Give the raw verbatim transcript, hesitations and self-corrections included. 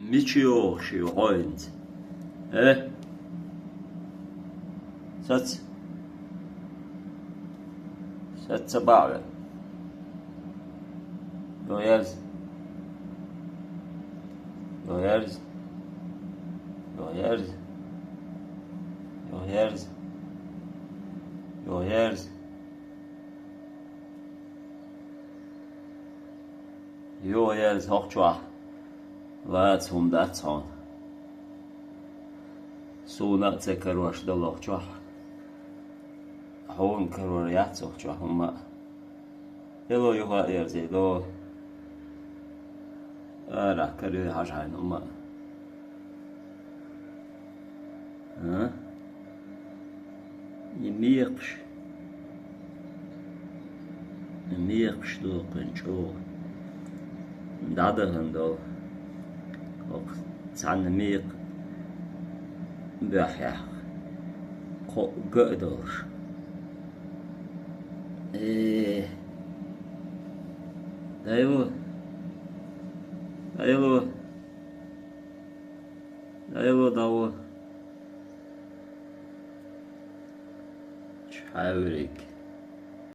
Мича йогӀуш ю хьо хӀинца? Э? Саца? Саца баӀ ве? Йо, ерз. Йо, ерз. Йо, ерз. Йо, ерз. Йо, ерз. Йо, ерз, хӀокху чохь лаца хӀума дац хьуна. Суна а ца карош дала хӀокху чохь. Хьуна карор яц хӀокху чохь хӀумма а. Дело юха а ерзий до. Арахь кароь хьажа хьайна хӀумма а. А? И мекхаш, и мекхаш ду кхин чӀогӀа дӀадахана долу. ХӀокху цхьанна мекха боьхьехь, кхоъ га а долуш. Э, дайло, дайло. Айло, дало. Чхьаьвриг.